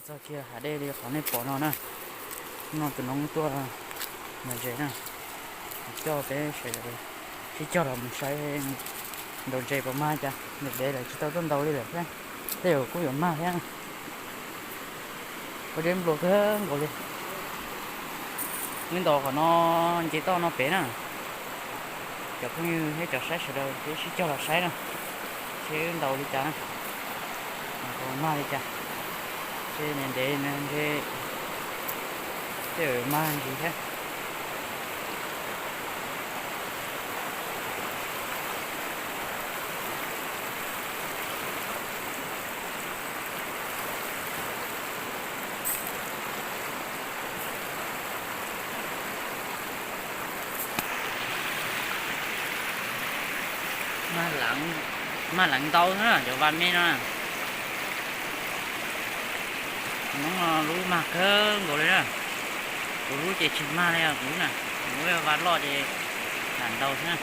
Txog kiag hav dej li qhov nej pom no na. Hnub no tus noob tuaj ntaus ntses na, coj peb sawv daws sib cog los mus saib ntaus ntses puas mag cas. Ntev ntev lawm tsis tau tuaj ntaus li lawm thiab, tej zaum kuj yuav mag thiab. Ua dej nplua kawg nkaus li. Wb ntaus qhov no nce toj no pem na. Cov phooj ywg thiab cov saib sawv daws peb sib cog los saib na, seb wb ntaus li cas na, puas mag li cas. Ntshe ntev ntev no ntshe tej zaum mag ntsis thiab. Mag leev ntau xwb na, cov vas me no na. Hnub no lub mag kawg nkaus li na. Kuv lub ces tsis mag li os, kuv lub na, kuv lub vas loj ces lam ntau xwb na.